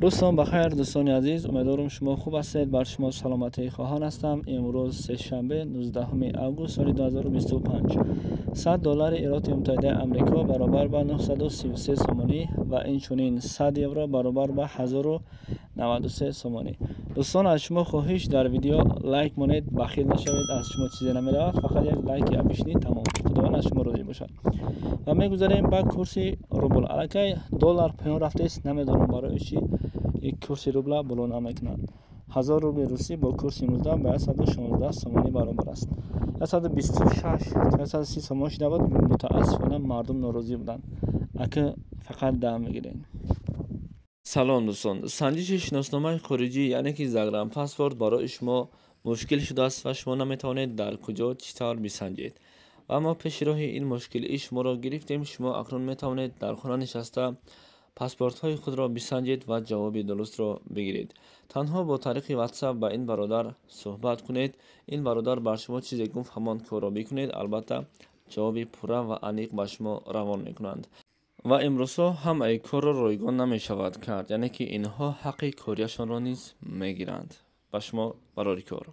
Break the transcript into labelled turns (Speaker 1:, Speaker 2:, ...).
Speaker 1: Рӯзтон бахайр, дӯстони азиз. Умедворам, шумо хуб ҳастед. Бар шумо саломатӣ хоҳон ҳастам. Имрӯз сешанбе, 19 август соли 2025. 100 доллари Иёлоти Муттаҳидаи Амрико баробар ба 933 сомонӣ ва инчунин 100 евро баробар ба 1093 сомонӣ. Дӯстон, аз шумо хоҳиш: дар видео лайк монед, бахил нашавед, аз шумо чизе намеравад, фақат як лайки обычный, тамом. Худованд аз шумо розӣ бошад. Ва мегузарем ба курси рубл. Аллакай доллар поён рафтааст, намедонам, барои чӣ курси рубла боло намекунанд. 1000 рубли русӣ бо курси 19 ба 116 сомонӣ баробар аст. 126 то 130 сомон шуда буд, мутаассифона, мардум норозӣ буданд. Ака, фақат дам мегиред. Салом, дӯстон. Санҷиши шиносномаи хориҷӣ, яъне ки загранпаспорт, барои шумо мушкил шудааст ва шумо наметавонед дар куҷо, чӣ тавр бисанҷед. Ва мо пеши роҳи ин мушкилии шуморо гирифтем. Шумо акнун метавонед дар хона нишаста паспортҳои худро бисанҷед ва ҷавоби дурустро бигиред. Танҳо бо тариқи WhatsApp ба ин бародар суҳбат кунед. Ин бародар бар шумо чизе гуфт, ҳамон корро бикунед, албатта, ҷавоби пурра ва аниқ ба шумо равон мекунанд. Ва имрӯзҳо ҳамаи корро ройгон намешавад кард, яъне ки инҳо ҳаққи корияшонро низ мегиранд. Ба шумо барори кор.